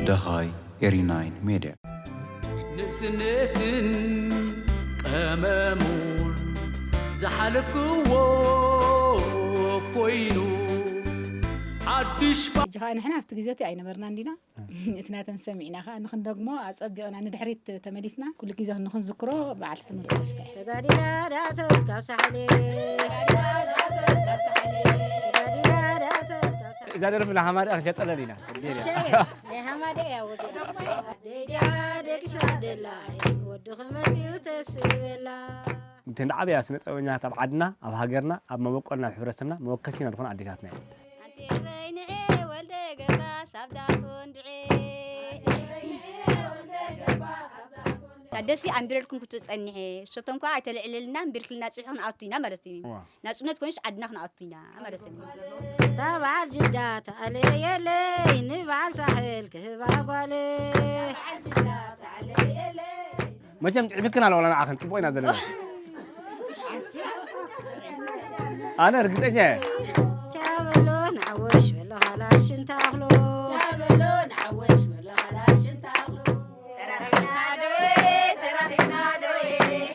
ደሃይ ኤሪ ናይን ሜድያ። ንእስነትን ቀመሙን ዝሓለፍክዎ ኮይኑ ሓድሽ ባ- ሕጂ ኸኣ ንሕና ኣብቲ ግዜ እቲ ኣይነበርናን ዲና? እቲ ናተን ሰሚዕና ኸኣ ንኽንደግሞ ኣጸቢቕና ንድሕሪት ተመሊስና ኩሉ ግዜ ንኽንዝክሮ በዓልቲ ትምህርቲ ተስፋ እየ። ተጋዲላ ዳእተወት ካብ ሳሕሊ። ተጋዲላ ዳእተወት ካብ ሳሕሊ። እዛ ደርፊ ንሃማደኣ ክንሸጠለን ኢና። እሸ፣ ናይ ሃማደ እያ ወፂኣ። ደይዳ ደቂሳ ደላይ ወዲ ክመፅኡ ተስበላ። እተን ዓብያ ስነ ጥበበኛታት ኣብ ዓድና፣ ኣብ ሃገርና፣ ኣብ መበቆልና፣ ኣብ ሕብረተሰብና መወከሲና ዝኾና ኣዴታትና እየን። ኣንቲ ኤረይ ንዔ ወልደ ገባስ ኣብ ዳቶ እንድዔ። ታደሲ ኣንቢረልኩም ክትጸንሐ፣ እሶቶም ከኣ ኣይተልዕልልና፣ ኣንቢርክልና ጽብሒ ክንኣቱ ኢና ማለት እዩ። እዋ። ናጽነት ኮይኑስ ዓድና ክንኣቱ ኢና ማለት እዩ። እታ በዓል ጅዳ ተኣለየለይ፣ ንበዓል ሳሕል ክህባ ጓለይ። መቸም ጥዕብክን ኣለዋላ ንዓኽን ጽቡቕ ኢና ዘለና። ኣነ ርግጸኛ እየ። ቻበሎ ንዓወሽ በሎ ኻላሽን ተኣኽሎ። ቻበሎ ንዓወሽ በሎ ኻላሽን ተኣኽሎ። ተራኺብና ዶ፣ ተራኺብና ዶ፣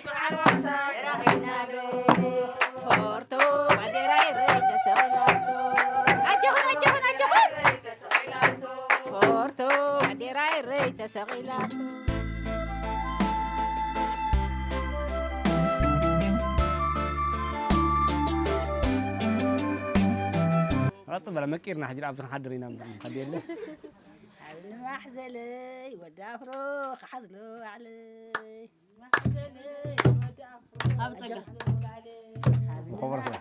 ተራኺብና ዶ። ፎርቶ ባንዴራ ኤረይ ተሰቒላቶ። ኣጆኹም፣ ኣጆኹም፣ ኣጆኹም። ፎርቶ ባንዴራ ኤረይ ተሰቒላቶ። ረጥ በለ መቂርና ሕጂ ኣብዚ ክንሓድር ኢና እምበር ንኸድ የለ። ኣብ ንማሕዘለይ ወዲ ኣፍሮ ክሓዝሎ ባዕለይ። ኣብ ጸጋ። ኮበር ስራ።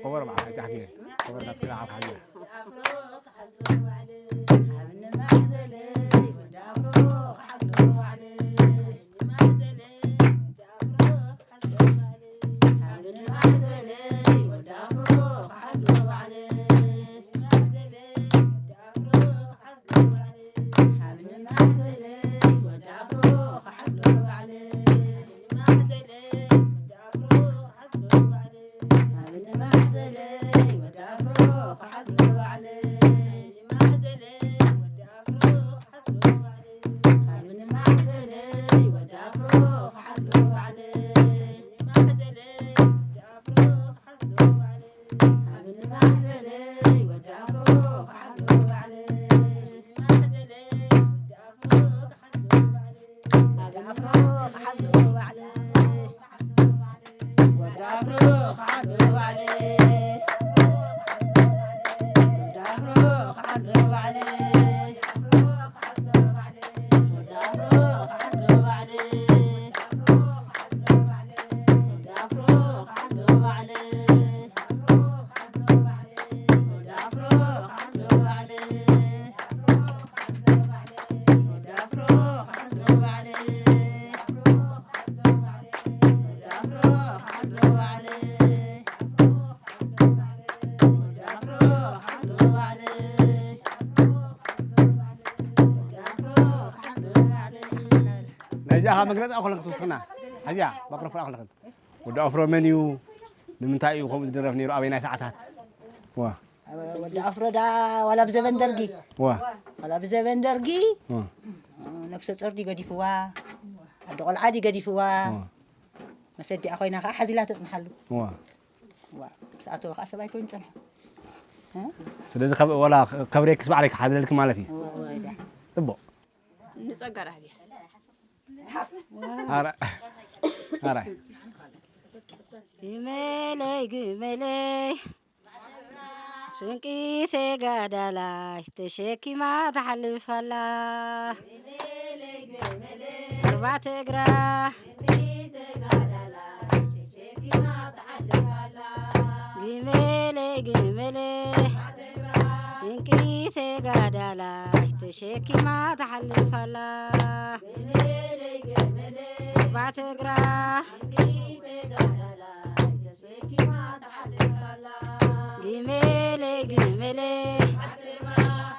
ኮበር በዓል ሓጂ ሓጂ። ኮበር ናትካ በዓል ሓጂ። ናይዚ ኣኻ መግለጺ ኣኹለክ ትውስኽና። ሓዚኣ ማክሮፎን ኣኹለኽን። ወዲ ኣፍሮ መን እዩ? ንምንታይ እዩ ከምኡ ዝድረፍ ነይሩ? ኣበየናይ ሰዓታት? ዋ። ወዲ ኣፍሮ ዳ ዋላ ብዘበን ደርጊ። ዋ። ዋላ ብዘበን ደርጊ። ዋ። ነፍሰ ጾር ድዩ ገዲፍዋ? ኣደ ቆልዓ ድዩ ገዲፍዋ? ዋ። መሰዲኣ ኮይና ከኣ ሓዚላ ተጽንሓሉ። ዋ። ዋ። ምስ ኣተወ ከኣ ሰብኣይ ኮይኑ ጸንሐ። እ? ስለዚ ካብ፣ ዋላ ካብ ሬክስ ባዕለይ ክሓዝለልኪ ማለት እዩ። ዋ፣ ዋ፣ ዳ። ጽቡቕ። ንጸጋ ራህብያ። ኣረ፣ ኣረ። ግመለይ፣ ግመለይ፣ ስንቂ ተጋዳላይ ተሸኪማ ትሓልፍ ኣላ። ኣርባዕተ እግራ ግመለይ፣ ግመለይ፣ ስንቂ ተጋዳላይ ተሸኪማ ትሓልፍ ኣላ። ኣርባዕተ እግራ ግመለይ፣ ግመለይ፣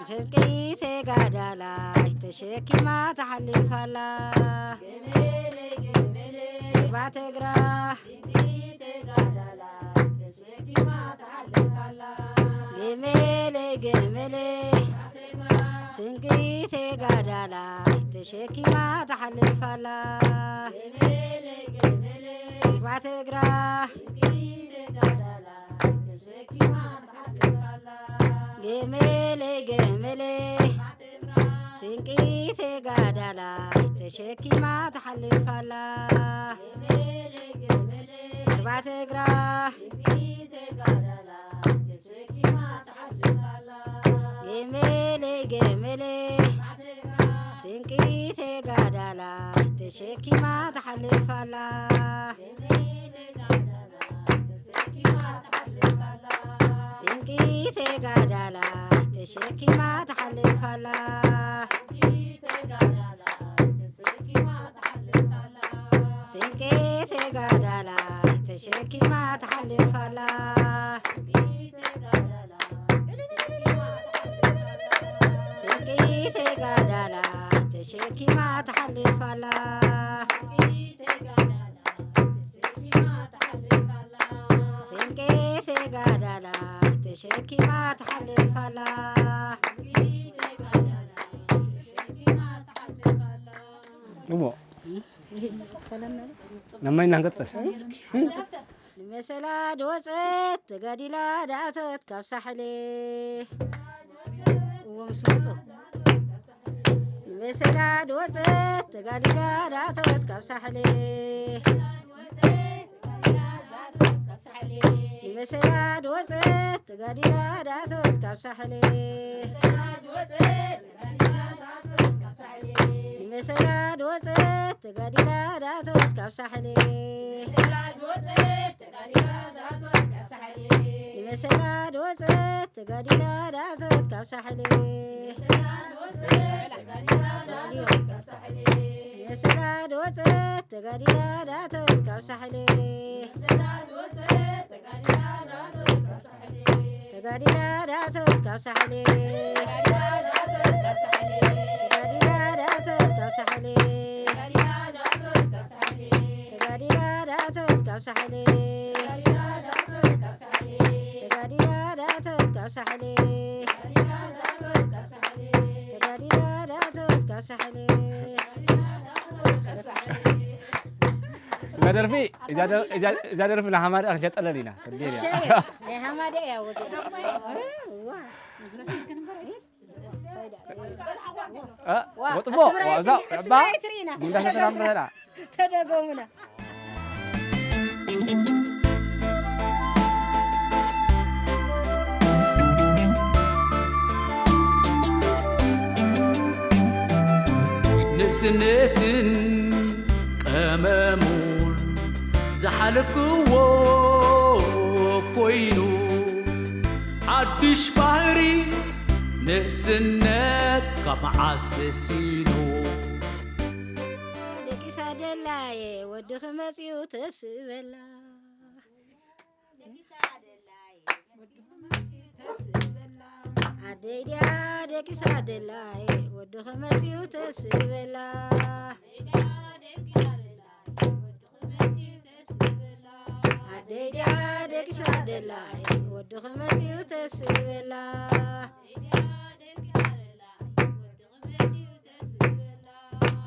ስንቂ ተጋዳላይ ተሸኪማ ትሓልፍ ኣላ። ባትግራ ገመለይ ገመለይ ስንቂ ተጋዳላይ ተሸኪማ ትሓልፍ ኣላ። ባትግራ ገመለይ ገመለይ ስንቂ ተጋዳላይ ተሸኪማ ትሓልፍ ኣላ። ባትግራ ገመለይ ገመለይ ስንቂ ተጋዳላይ ተሸኪማ ትሓልፍ ኣላ። ስንቂ ተጋዳላይ ተሸኪማ ትሓልፍ ኣላ። ስንቂ ተጋዳላይ ተሸኪማ ትሓልፍ ኣላ። ስንቂ ተጋዳላይ ተሸኪማ ትሓልፍ ኣላ። ስንቂ ተጋዳላይ ተሸኪማ ትሓልፍ ኣላ። እሞ ነማይ እናንቀጽል ንመሰላ ድወፀት ተጋዲላ ዳእተት ካብ ሳሕሌ እዎም ስወፁ ንመሰላ ድወፀት ተጋዲላ ዳእተት ካብ ሳሕሌ ንመሰላ ድወፀት ተጋዲላ ዳእተት ካብ ሳሕሌ ንመሰላ ድወፀት ተጋዲላ ዳእተት ካብ ሳሕሌ ንመሰላ ድወፀት ተጋዲላ ዳእተት ካብ ሳሕሌ ንመሰላ ድወፀት ተጋዲላ ዳእተት ካብ ሳሕሌ ተጋዲላ ዳእተት ካብ ሳሕሌ ተጋዲላ ዳእተት ካብ ሳሕሌ ተጋዲላ ዳእተት ካብ ሳሕሌ ተጋዲላ ዳእተት ካብ ሳሕሌ ተጋዲላ ዳእተት ካብ ሳሕሌ እዛ ደርፊ እዛ ደ- እዛ- እዛ ደርፊ ንሃማዳ ክንሸጠለን ኢና። ክንደይ እያ? ሸየጥ ናይ ሃማዳ እያ ወፂኣ ዋ እንታይ ደኣ እ? ዋ፣ ወጥቦ፣ ኣስምራ ዋ፣ እዛ፣ ኣይትሪ- ዕባ፣ ኣስምራ ኣይትሪና። ቡንዳ ሰተና ምረላ። ተደገሙና። ንእስነትን ቀመሙን ዝሓለፍክዎ ኮይኑ ሓድሽ ባህሪ ንእስነት ካብ መዓስ ሰሲኑ። ደቂሳ ደላየ ወድኺ መጺኡ ተስበላ። ኣደይ ድያ ደቂሳ ደላየ ወድኺ መጺኡ ተስበላ። ኣደይ ድያ ደቂሳ ደላየ ወድኺ መጺኡ ተስበላ።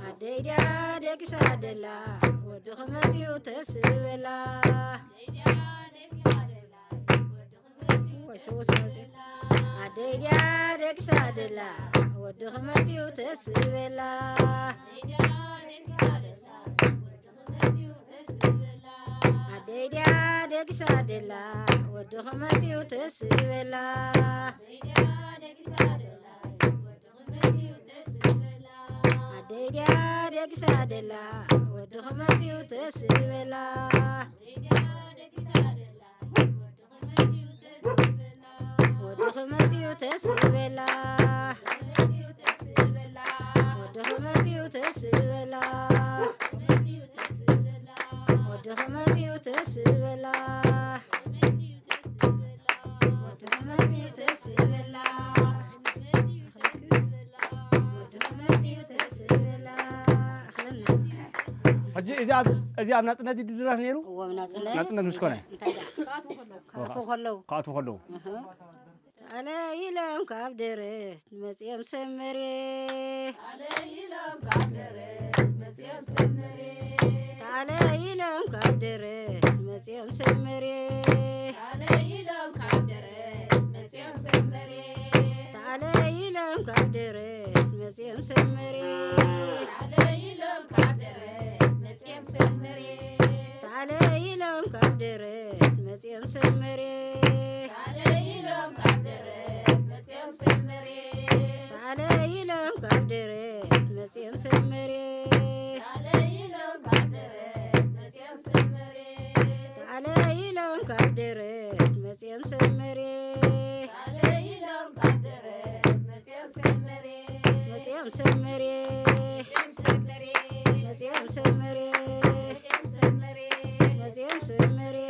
ኣደይ ድያ ደቂሳ ደላ ወድኺ መጺኡ ተስበላ። ወይ ሰብኡት መጺኡ። ኣደይ ድያ ደቂሳ ደላ ወድኺ መጺኡ ተስበላ። ኣደይ ድያ ደቂሳ ደላ ወድኺ መጺኡ ተስበላ። ኣደይ ድያ ደቂሳ ደላ ወድኺ መጺኡ ተስበላ። ወድኺ መጺኡ ተስበላ። ወድኺ መጺኡ ተስበላ። ወድኺ መጺኡ ተስበላ። ወድኺ መጺኡ ተስበላ። ወድኺ መጺኡ ተስበላ። ኣኽለና። ሕጂ እዚ ኣብ፣ እዚ ኣብ ናጽነት እዩ ዝድረፍ ነይሩ? እዎ፣ ኣብ ናጽነት። ናጽነት ምስ ኮነ? እንታይ ደኣ? ክኣትዉ ከለዉ። ክኣትዉ ከለዉ። ክኣትዉ ከለዉ። ኣሃ። ኣለ ኢሎም ካብ ደረት መጺኦም ሰብ መሬት። ኣለ ኢሎም ካብ ደረት መጺኦም ሰብ መሬት። ኣለ ኢሎም ካብ ደረት መጺኦም ሰብ መሬት። ኣለ ኢሎም ካብ ደረት መጺኦም ሰብ መሬት። ኣለ ኢሎም ካብ ደረት መጺኦም ሰብ መሬት። ኣለ ኢሎም ካብ ደረት መጺኦም ሰብ መሬት። ኣለ ኢሎም ካብ ደረት መጺኦም ሰብ መሬት። ኣለ ኢሎም ካብ ደረት መጺኦም ሰብ መሬት። ኣለ ኢሎም ካብ ደረት መጺኦም ሰብ መሬት። ኣለ ኢሎም ካብ ደረት መጺኦም ሰብ መሬት። ኣለ ኢሎም ካብ ደረት መጺኦም ሰብ መሬት። ኣለ ኢሎም ካብ ደረት መጺኦም ሰብ መሬት። መጺኦም ሰብ መሬት። መጺኦም ሰብ መሬት። መጺኦም ሰብ መሬት። መጺኦም ሰብ መሬት። መጺኦም ሰብ መሬት።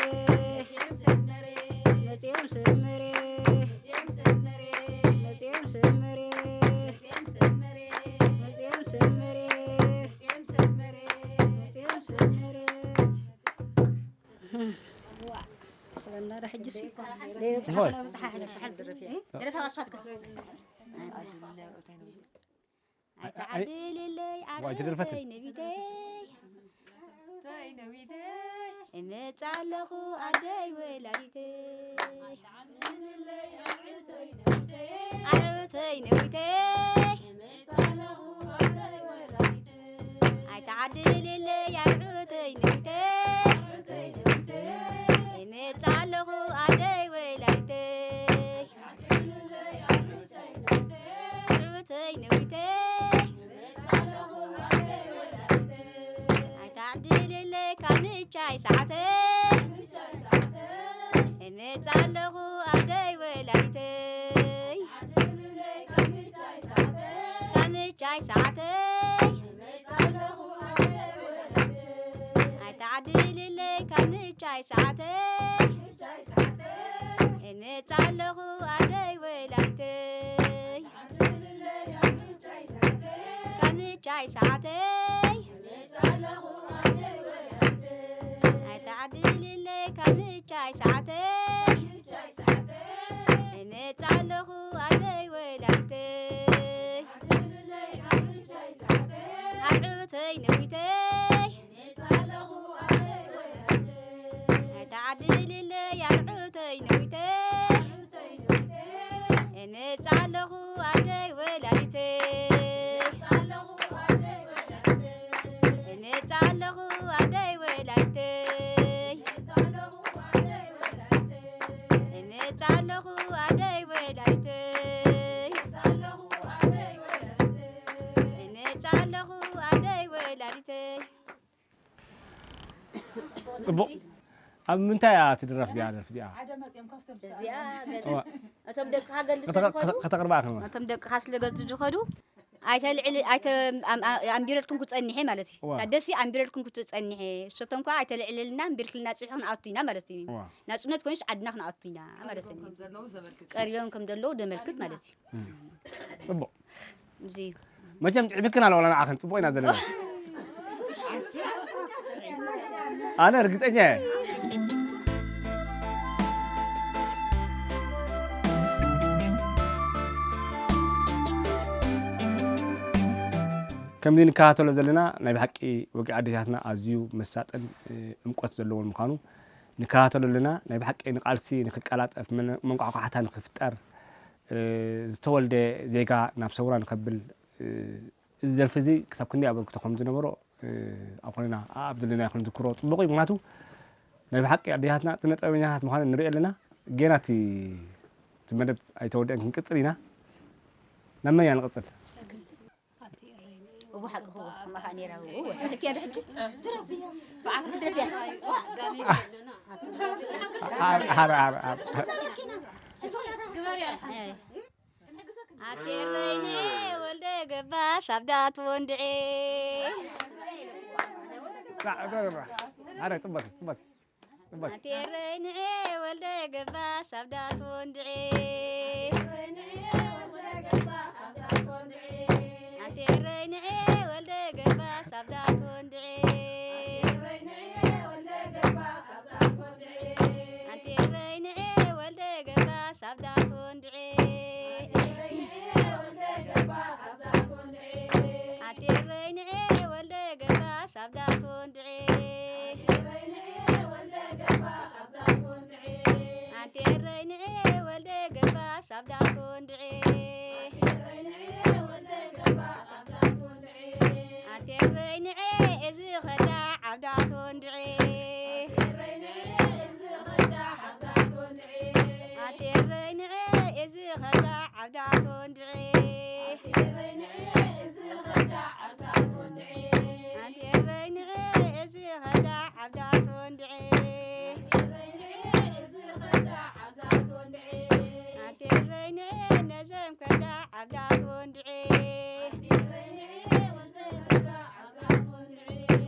መጺኦም ሰብ መሬት። መጺኦም ሰብ መሬት። መጺኦም ሰብ መሬት። መጺኦም ሰብ መሬት። መጺኦም ሰብ መሬት። መጺኦም ሰብ መሬት። መጺኦም ሰብ መሬት። ዋእ፣ ክበና ዶ ሕጂስ? ደይ በጽሓ እሞ። ክሎ ብጽሓ ሕጂ። ደረፋ ኣስፋትካ። ኣይተዓድልለይ ዋይ፣ ተደርፈትን። ዓርዑተይ ነቢተይ። እመጽእ ኣለኹ ኣደይ ወላዲተይ። ዓርዑተይ ነቢተይ። ኣይተዓድልለይ ኣርዑተይ ነቢተይ። እመጽእ ኣለኹ ኣደይ ወላዲተይ። ኣርዑተይ ነቢተይ። ኣይተዓድልለይ ካብ ምቻይ ሰዓተይ። እመጽእ ኣለኹ ኣደይ ወላዲተይ። ካብ ምቻይ ሰዓተይ። ኣይተዓድልለይ ካብ ምቻይ ሰዓተይ። እመጽእ ኣለኹ ኣደይ ወላዲተይ። ካብ ምቻይ ሰዓተይ። ኣይተዓድልለይ ካብ ምቻይ ሰዓተይ። እመጽእ ኣለኹ ኣደይ ወላዲተይ። ኣርዑተይ ነቢተይ። ኣይተዓድልለይ ኣርዑተይ ነቢተይ። እመጽእ ኣለኹ ኣደይ ወላዲተይ። እመጽእ ኣለኹ ኣደይ ወላዲተይ። እመጽእ ኣለኹ ኣደይ ወላዲተይ። እመጽእ ኣለኹ ኣደይ ወላዲተይ። ጽቡቕ። ኣብ ምንታይ እያ ትድረፍ እዚኣ ደርፊ እዚኣ? ሓደ መጺኦም ካብቶም እዚኣ ገ-፣ እዋ። እቶም ደቅኻ ገልጽ ከተቕ-፣ ዝኸዱ፣ ከተቕ-፣ ከተቕርባ ከማ? እቶም ደቅኻ ስለ ገልጽ ዝኸዱ፣ ኣይተልዕል-፣ ኣይተ-፣ ኣም-፣ ኣ-፣ ኣንቢረልኩም ክጸንሕ እየ ማለት እዩ። እዋ። እታ ደርሲ ኣንቢረልኩም ክጸንሕ እየ። እሶቶም ከኣ ኣይተልዕልልና፣ ኣንቢርክልና ጽንሒ ክንኣቱ ኢና ማለት እዩ። እዋ። ናጽነት ኮይኑስ ዓድና ክንኣቱ ኢና ማለት እዩ። ቀሪቦም ከም ዘለዉ ዘመልክት ማለት እዩ። እም። ጽቡቕ። እዚ እዩ። መቸም ትዕብክን ኣለዋ ንዓኽን ጽቡቕ ኢና ዘለና። ኣነ ርግጸኛ እየ። ከምዚ ንከታተሎ ዘለና ናይ ብሓቂ ወግዒ ኣዴታትና ኣዝዩ መሳጥን፣ እ፣ ዕምቆት ዘለዎን ምዃኑ ንከታተሎ ኣለና። ናይ ብሓቂ ንቃልሲ ንክቀላጠፍ፣ መን-፣ መንቋሕቋሕታ ንክፍጠር፣ እ፣ ዝተወልደ ዜጋ ናብ ሰውራ ንኸብል፣ እ፣ እዚ ዘርፊ እዚ ክሳብ ክንደይ ኣበርክቶ ከም ዝነበሮ፣ እ፣ ኣብ ኩልና ኣብ ዘለናዮ ክንዝክሮ ጽቡቕ እዩ። ምኽንያቱ ናይ ብሓቂ ኣዴታትና ጥነ ጥበበኛታት ምዃነን ንርኢ ኣለና። ጌና እቲ፣ እቲ መደብ ኣይተወደአን ክንቅጽል ኢና። ናብ መን ኢና ንቕጽል? እቡ ሓቂ ክዎ ከማኻ ነይራ እቡ። እቲ ያለ ሕጂ ኣረ፣ ኣረ፣ ኣረ፣ ኣረ። ኣቴረይ ንዔ ወልደ ገባስ ኣብ ዳት ወንድዔ። ራ-፣ ራ-፣ ራ-፣ ራ-፣ ኣረ፣ ጽበቲ፣ ጽበቲ፣ ጽበቲ። ኣቴረይ ንዔ ወልደ ገባስ ኣብ ዳት ወንድዔ። ኣቴረይ ንዔ ወልደ ገባስ ኣብ ዳት ወንድዔ። ዓብዳት ወንድዒ ኣቴረይ ንዒ እዚ ኸዳ ዓብዳት ወንድዒ ኣቴረይ ንዒ እዚ ኸዳ ዓብዳት ወንድዒ ኣንቴረይ ንዒ እዚ ኸዳ ዓብዳት ወንድዒ ኣንቴረይ ንዒ ነዘም ከዳ ዓብዳት ወንድዒ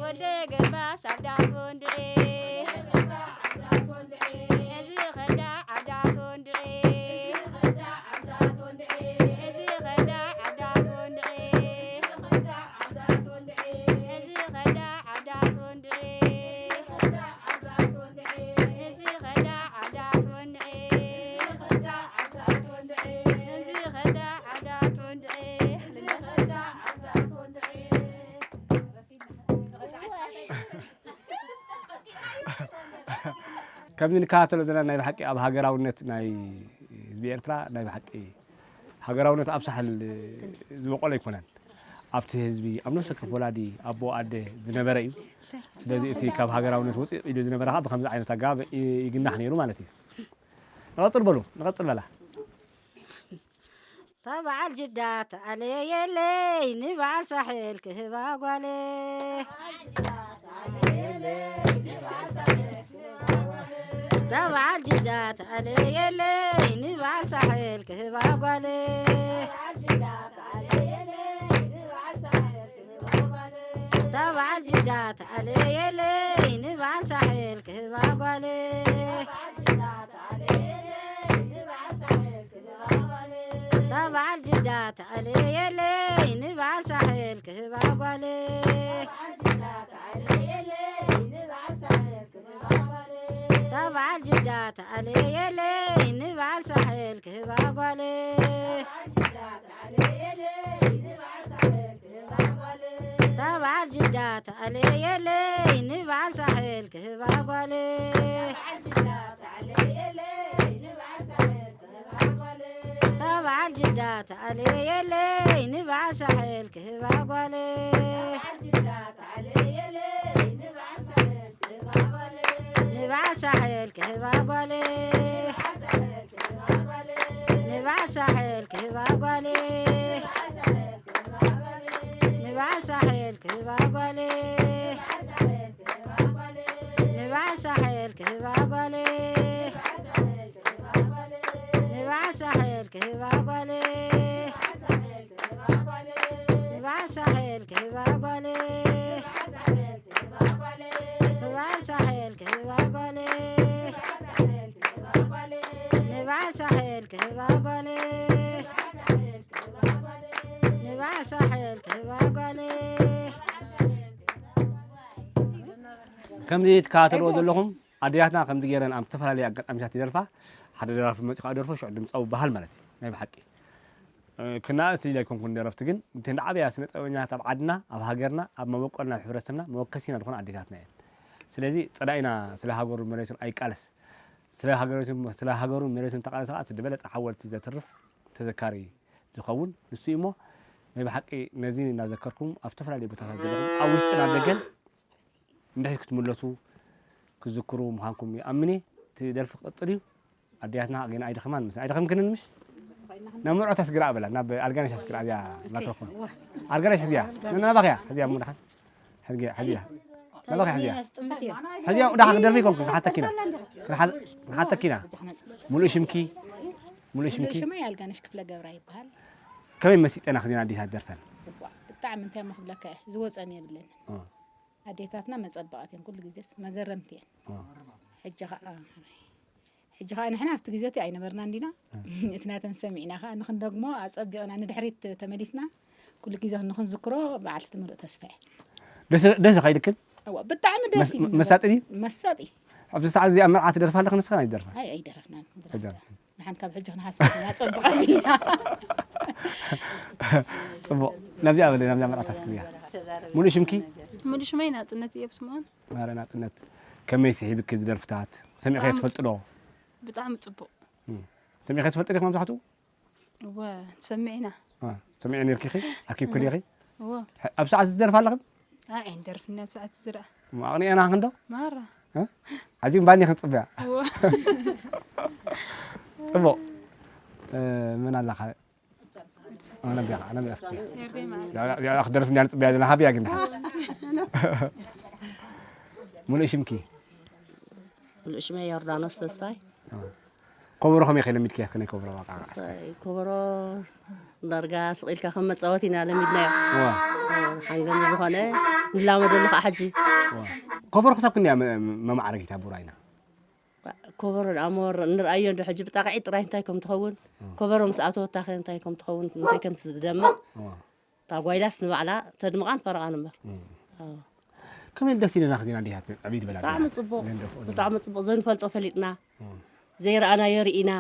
ወደ ገባስ ዓብዳት ወንድዒ እዚ ኸዳ ዓብዳት ወንድዒ እዚ ኸዳ ዓብዳት ወንድዒ እዚ ኸዳ ዓብዳት ወንድዒ እዚ ኸዳ ዓብዳት ወንድዒ እዚ ኸዳ ዓብዳት ወንድዒ ከምዚ ንከታተሎ ዘለና ናይ ብሓቂ ኣብ ሃገራውነት ናይ ህዝቢ ኤርትራ ናይ ብሓቂ ሃገራውነት ኣብ ሳሕል ዝበቆለ ኣይኮነን። ኣብቲ ህዝቢ ኣብ ነፍሲ ወከፍ ወላዲ ኣቦ ኣደ ዝነበረ እዩ። ስለዚ እቲ ካብ ሃገራውነት ውፅእ ኢሉ ዝነበረ ከዓ ብከምዚ ዓይነት ኣገባብ ይ- ይግናሕ ነይሩ ማለት እዩ። ንቐፅል በሉ፣ ንቐፅል በላ። እታ በዓል ጅዳ ተኣለየለይ ንበዓል ሳሕል ክህባ ጓለ። እታ በዓል ጅዳ ተኣለየለይ ንበዓል ሳሕል ክህባ ጓለ። እታ በዓል ጅዳ ተኣለየለይ ንበዓል ሳሕል ክህባ ጓለ። እታ በዓል ጅዳ ተኣለየለይ ንበዓል ሳሕል ክህባ ጓለ። እታ በዓል ጅዳ ተኣለየለይ ንበዓል ሳሕል ክህባ ጓለ። እታ በዓል ጅዳ ተኣለየለይ ንበዓል ሳሕል ክህባ ጓለ። እታ በዓል ጅዳ ተኣለየለይ ንበዓል ሳሕል ክህባ ጓለ። ንበዓል ሳሕል ክህባ ጓለ። ንበዓል ሳሕል ክህባ ጓለ። ንበዓል ሳሕል ክህባ ጓለ። ንበዓል ሳሕል ክህባ ጓለ። ንበዓል ሳሕል ክህባ ጓለ። ንበዓል ሳሕል ክህባ ጓለ። ንበዓል ሳሕል ክህባ ጓለ። ንበዓል ሳሕል ክህባ ጓለ። ንበዓል ሳሕል ክህባ ጓለ። ከምዚ ትከታተልዎ ዘለኹም ኣዴታትና ከምዚ ገይረን ኣብ ዝተፈላለዩ ኣጋጣሚታት ይደርፋ። ሓደ ደራፊ መፂኡ ከዓ ደርፎ ሽዑ ድምፃዊ በሃል ማለት እዩ። ናይ ብሓቂ ክናእስ ኢለ ኣይኮንኩን ደረፍቲ፣ ግን እተን ዝዓበያ ስነ ጥበበኛታት ኣብ ዓድና፣ ኣብ ሃገርና፣ ኣብ መበቆልና፣ ኣብ ሕብረተሰብና መወከሲና ዝኾና ኣዴታትና እየን። ስለዚ ጸላኢና ስለ ሃገሩን መሬቱን ኣይቃለስ። ስለ ሃገሬቱን ስለ ሃገሩን መሬቱን ተቃለሰ ከዓ እቲ ዝበለጸ ሓወልቲ ዘትርፍ ተዘካሪ ዝኸውን ንሱ እዩ እሞ፣ ናይ ብሓቂ ነዚ እናዘከርኩም ኣብ ዝተፈላለዩ ቦታታት ዘለኹም ኣብ ውሽጥን ኣብ ደገን እንድሕር ክትምለሱ ክትዝክሩ ምዃንኩም ይኣምን እየ። እቲ ደርፊ ክቕጽል እዩ። ኣዴታትና ገና ኣይደኸማን ምስ ኣይደኸምክንን ምሽ ናብ መርዖት ኣስግራ ኣበላ ናብ ኣልጋነሽ ኣስግራ ኣብያ ማይክሮፎን ኣልጋነሽ ሕዝያ ናባኽያ ሕዝያ እሞ ደሓን ሕዝያ ሕዝያ ናባኽያ ሕዝያ ሕዝያ ደሓን ክደርፊ ይኮንኩም ክሓተኪና ክሓተኪና ሙሉእ ሽምኪ ሙሉእ ሽምኪ ሽመይ ኣልጋነሽ ክፍለ ገብራ ይበሃል። ከመይ መሲጠና ክዜና ኣዴታት ደርፈን እዋ ብጣዕሚ እንታይ እሞ ክብለካ እየ ዝወፀን የብለንን ኣዴታትና መፀበቓት እየን ኩሉ ግዜስ መገረምቲ እየን ሕጂ ከዓ ሕጂ ከዓ ንሕና ኣብቲ ግዜ እቲ ኣይነበርና እንዲና እቲ ናተን ሰሚዕና ከዓ ንክንደግሞ ኣፀቢቕና ንድሕሪት ተመሊስና ኩሉ ግዜ ንክንዝክሮ በዓልቲ ምሉእ ተስፋ እየ ደስ ደስ ኸይድክን እዋ ብጣዕሚ ደስ መስ- ይብል መሳጢ ድዩ? መሳጢ ኣብዚ ሰዓት እዚ ኣብ መርዓ ትደርፋ ኣለኽ ንስኻ ኣይትደርፋ ኣይ ኣይደረፍናን ኣይደርፋ። ንሓን ካብ ሕጂ ክንሓስብ ኢና ፀብቕ ኣቢልና ፅቡቕ ናብዚኣ በለ ናብዚኣ መርዓት ኣስክብያ ሙሉእ ሽምኪ ሙሉእ ሽመይ ናፅነት እየ ብስምኦን ማረ ናፅነት ከመይ ስሒብኪ ዝደርፍታት ሰሚዕኸ ብጣዕሚ ትፈልጥዶ ብጣዕሚ ፅቡቕ እም። ሰሚዕኸ ትፈልጥ ዲኹም መብዛሕትኡ እወ፣ ንሰምዕ ኢና። ሰሚዐ ነርኪ ኺ ኣኪብኩ ዲኺ? እወ። ኣብ ሰዓት ዝደርፍ ኣለኽን? ኣይ፣ ዓይንደርፍኒ ኣብ ሰዓት ዝርኣ። ኣቕኒኤና ክንዶ? ማራ። ሓጂ ባኒ ክንጽብያ። እወ። ጽቡቕ። መን ኣለኻ? ኣነቢኻ ኣነቢኻ። ኤሪ ማለት። ያው ክደርፍ እንዲያ ንጽብያ ዘለና ሃብያ ግን ድሓ። ሙሉእ ሽምኪ? ሙሉእ ሽመይ ዮርዳኖስ ተስፋይ። ኮበሮ ከመይ ከይለሚድክያ ከነይ ኮበሮ ዋቃ? ኮበሮ ዳርጋ ስቕ ኢልካ ከም መፃወቲ ኢና ለሚድናዮ። ሓንገን ዝኾነ ንላመደሉ ከዓ ሕጂ። ኮበሮ ክሳብ ክንደያ መማዕረጊታ ቡራይና? ኮበሮ ደኣ መወር እንርኣዮ እንዶ ሕጂ ብጣቕዒ ጥራይ እንታይ ከም ትኸውን፣ ኮበሮ ምስ ኣተወታ ከ እንታይ ከም ትኸውን፣ እንታይ ከም ትደምቕ፣ እታ ጓይላስ ንባዕላ ተድምቓን ፈረቓን እምበር። ከመይ ደስ ኢለና ክዚና እንዲሃት ዕብይ ዝበላ ብጣዕሚ ፅቡቕ። ብጣዕሚ ፅቡቕ። ዘይንፈልጦ ፈሊጥና፣ ዘይረኣናዮ ርኢና።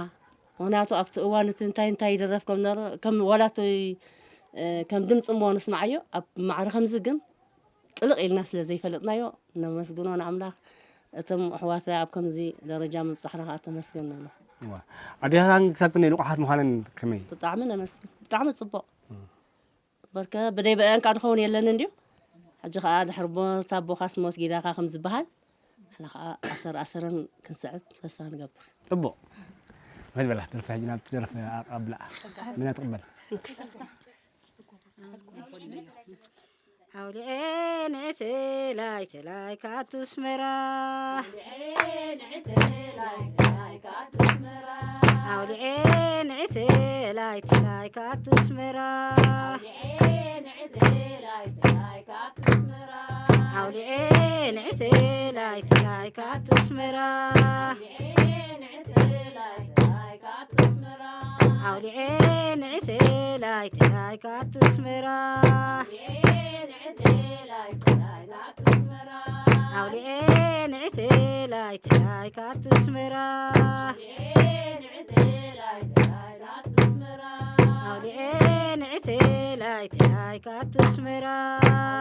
ምክንያቱ ኣብቲ እዋን እቲ እንታይ እንታይ ይድረፍ ከም ነበረ፣ ከም ዋላ እቲ ከም ድምፂ እሞ ንስማዓዮ፣ ኣብ ማዕረ ከምዚ ግን ጥልቕ ኢልና ስለ ዘይፈለጥናዮ ነመስግኖ ንኣምላኽ። እቶም ኣሕዋት ኣብ ከምዚ ደረጃ ምብፃሕና ከዓ ተመስገን ንብሎ። ኣዴታታን ክሳብ ክንደይ ንቑሓት ምዃነን ከመይ? ብጣዕሚ ነመስግን። ብጣዕሚ ፅቡቕ። በርከ ብደይ ብአን ከዓ ድኸውን የለን እንድዩ። ሕጂ ከዓ ድሕሪ ሞት ኣቦኻስ ሞት ጊዳኻ ከም ዝበሃል፣ ንሕና ከዓ ኣሰር ኣሰረን ክንስዕብ ተስፋ ንገብር። ፅቡቕ። መድ በላ ደርፊ ሕጂ ናብቲ ደርፊ ኣብልኣ። ምና ትቕበል? ኣውሊዐ ንዕተላይ ተላይ ካቱ ኣስመራ ኣውሊዐ ንዕተላይ ተላይ ካቱ ኣስመራ ኣውሊዐ ንዕተላይ ተላይ ካቱ ኣስመራ ኣውሊዐ ንዕተላይ ተላይ ካቱ ኣስመራ ኣውሊዐ ንዕተላይ ተላይ ካቱ ኣስመራ ኣውሊዐ ንዕተላይ ተላይ ካቱ ኣስመራ ኣውሊዐ ንዕተላይ ተላይ ካቱ ኣስመራ ኣውሊዐ ንዕተላይ ተላይ ካቱ ኣስመራ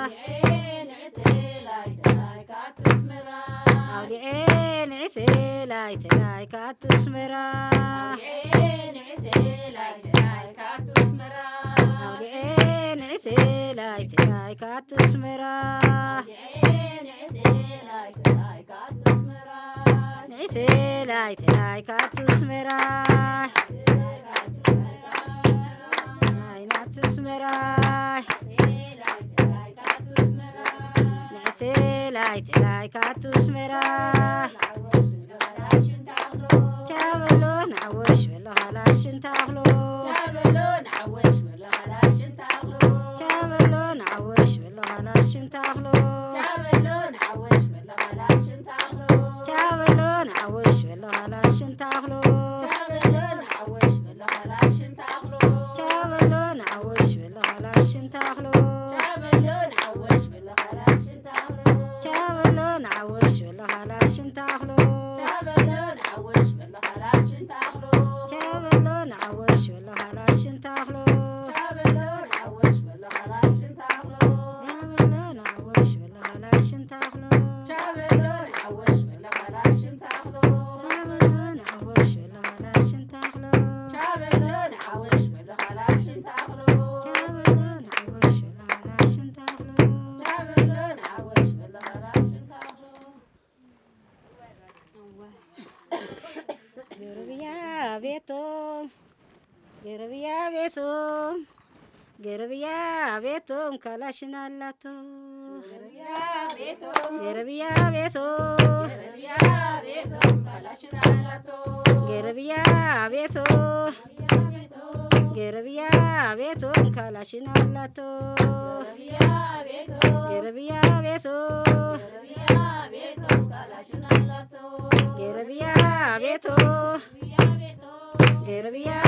ኣውሊዐ ንዕተላይ ተላይ ካቱ ኣስመራ ኣውሊዐ ንዕተላይ ተላይ ካቱ ኣስመራ ኣውሊዐ ንዕተላይ ተላይ ካቱ ኣስመራ ንዕተላይ ተላይ ካቱ ኣስመራ ናይ ናቱ ኣስመራ ንዕተላይ ተላይ ካቱ ኣስመራ ቻበሎ ንዓወሽ በሎ ካላሽን ታኽሎ ቻበሎ ንዓወሽ በሎ ካላሽን ታኽሎ ቻበሎ ንዓወሽ በሎ ካላሽን ታኽሎ ቻበሎ ንዓወሽ በሎ ካላሽን ታኽሎ ቻበሎ ንዓወሽ በሎ ካላሽን ታኽሎ ቻበሎ ንዓወሽ በሎ ካላሽን ታኽሎ ቻበሎ ንዓወሽ በሎ ካላሽን ታኽሎ ቻበሎ ንዓወሽ በሎ ካላሽን ታኽሎ ቻበሎ ንዓወሽ በሎ ካላሽን ታኽሎ ቻበሎ ንዓወሽ በሎ ካላሽን ታኽሎ ቻበሎ ንዓወሽ በሎ ካላሽን ታኽሎ ቻበሎ ንዓወሽ በሎ ካላሽን ታኽሎ ቻበሎ ንዓወሽ በሎ ካላሽን ታኽሎ ቻበሎ ንዓወሽ በሎ ካላሽን ታኽሎ ቻበሎ ንዓወሽ በሎ ካላሽን ታኽሎ ቻበሎ ንዓወሽ በሎ ካላሽን ታኽሎ ቻበሎ ንዓወሽ በሎ ካላሽን ታኽሎ ቻበሎ ንዓወሽ በሎ ካላሽን ታኽሎ ገረብያ ቤቶም ገረብያ ቤቶም ገረብያ ቤቶም ካላሽን ኣላቶ ገረብያ ቤቶም ገረብያ ቤቶ ገረብያ ቤቶም ካላሽን ኣላቶ ገረብያ ቤቶ ገረብያ ቤቶ ገረብያ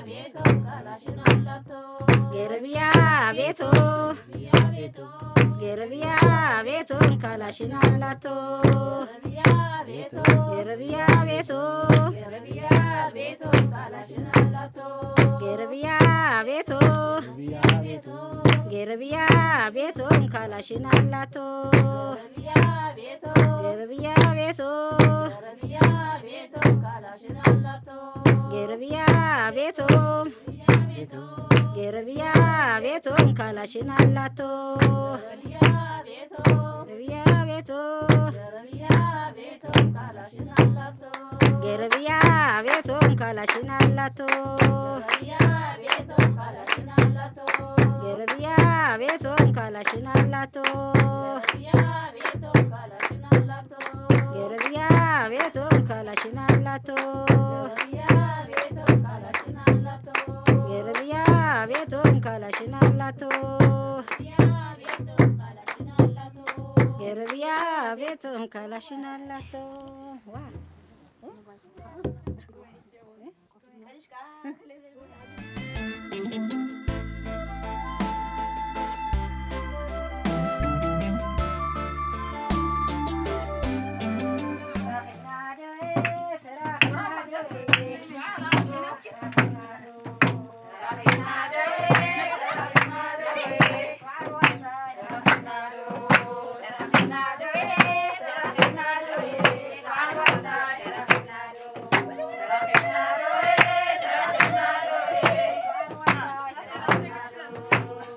ቤቶ ገረብያ ቤቶ ገረብያ ቤቶ ገረብያ ቤቶ ካላሽን ኣላቶ ገረብያ ቤቶ ገረብያ ቤቶ ገረብያ ቤቶም ካላሽን ኣላቶ ገረብያ ቤቶም፣ ገረብያ ቤቶም፣ ገረብያ ቤቶም፣ ገረብያ ቤቶም ካላሽን ኣላቶ። ገረብያ ቤቶም፣ ገረብያ ቤቶም፣ ገረብያ ቤቶም ካላሽን ኣላቶ። ገረብያ ቤቶም ካላሽን ኣላቶ። ገረብያ ቤቶም ካላሽን ኣላቶ። ገረብያ ቤቶም ካላሽን ኣላቶ። ገረብያ ቤቶም ካላሽን ኣላቶ። ገረብያ ቤቶም ካላሽን ኣላቶ። ገረብያ ቤቶም ካላሽን ኣላቶ። ገረብያ ቤቶም ካላሽን ኣላቶ። ገረብያ ቤቶም ካላሽን ኣላቶ። ዋ።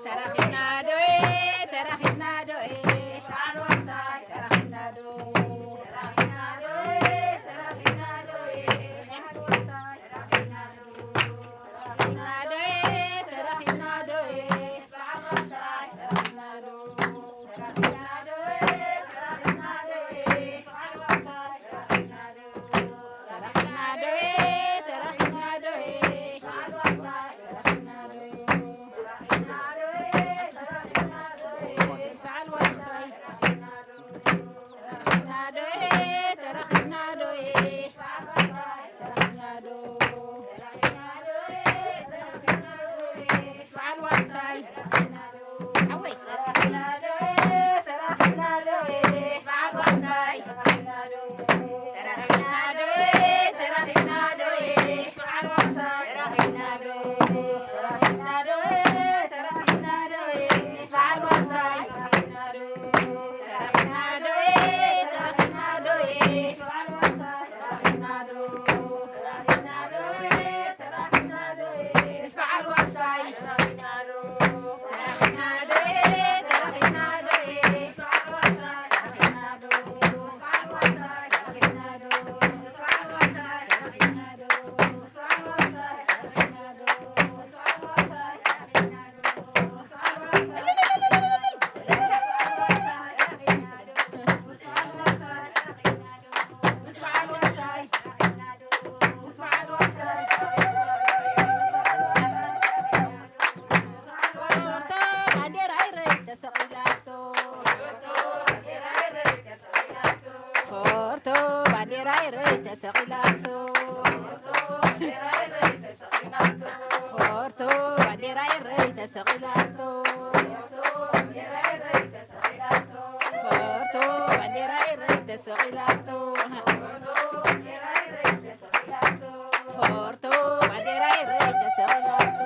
ተረኺብና ዶኤ፣ ተረኺብና ዶኤ፣ ተረኺብና ዶ፣ ተረኺብና ዶኤ፣ ተረኺብና ዶ፣ ተረኺብና ዶኤ፣ ተረኺብና ዶኤ፣ ተረኺብና ዶ፣ ተረኺብና ዶኤ፣ ተረኺብና ዶኤ፣ ተረኺብና ዶ፣ ተረኺብና ዶኤ፣ ተረኺብና ዶኤ፣ ተረኺብና ዶ፣ ተረኺብና ዶ፣ ተረኺብና ዶኤ፣ ተረኺብና ዶኤ፣ ሰዓል ዋርሳይ፣ ተረኺብና ዶኤ፣ ተረኺብና ዶኤ፣ ተረኺብና ዶ፣ ተረኺብና ዶኤ፣ ተረኺብና ዶኤ፣ ሰዓል ዋርሳይ። ሓወይ። ተረኺብና ዶ፣ ተረኺብና ዶ፣ ስብሓት ዋርሳይ። ተረኺብና ዶ፣ ተረኺብና ዶ፣ ስብሓት ዋርሳይ። ተረኺብና ዶ፣ ተረኺብና ዶ፣ ተረኺብና ዶ፣ ስብሓት ዋርሳይ። ተረኺብና ዶ፣ ተረኺብና ዶ፣ ስብሓት ዋርሳይ። ተረኺብና ዶ፣ ተረኺብና ዶ፣ ተረኺብና ዶ፣ ስብሓት ዋርሳይ። ፎርቶ ባንዴራ ኤረይ ተሰቒላቶ። ፎርቶ ባንዴራ ኤረይ ተሰቒላቶ። ፎርቶ ባንዴራ ኤረይ ተሰቒላቶ። ፎርቶ ባንዴራ ኤረይ ተሰቒላቶ። ፎርቶ ባንዴራ ኤረይ ተሰቒላቶ።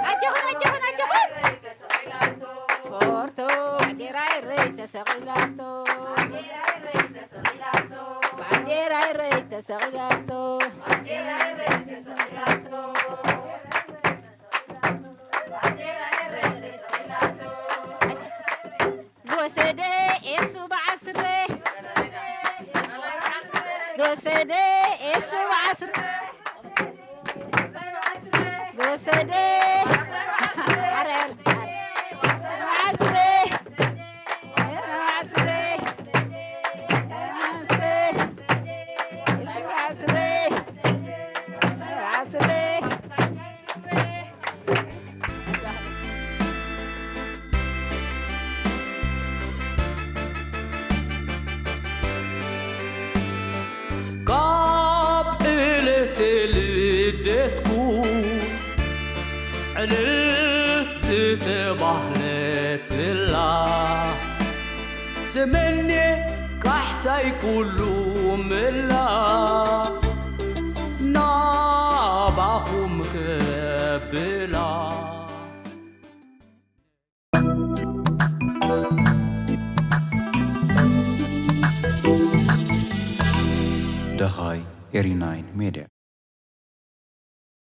ኣጆኹም፣ ኣጆኹም፣ ኣጆኹም። ፎርቶ ባንዴራ ኤረይ ተሰቒላቶ። ባንዴራ ኤረይ ተሰቒላቶ። ዝወሰደ ኤሱ በዓል ስረ። ዝወሰደ ኤሱ በዓል ስረ። ዝወሰደ ዓረል በዓል ስረ። በዓል ስረ። በዓል ስረ። በዓል ስረ። በዓል ስረ። ካብ ዕለተ ልደትኩ ዕልል ዝተባህለትላ፣ ስምኔ ቃሕታይ ኩሉ ምላ፣ ናባኹም ከብላ። Hi eighty-nine Media.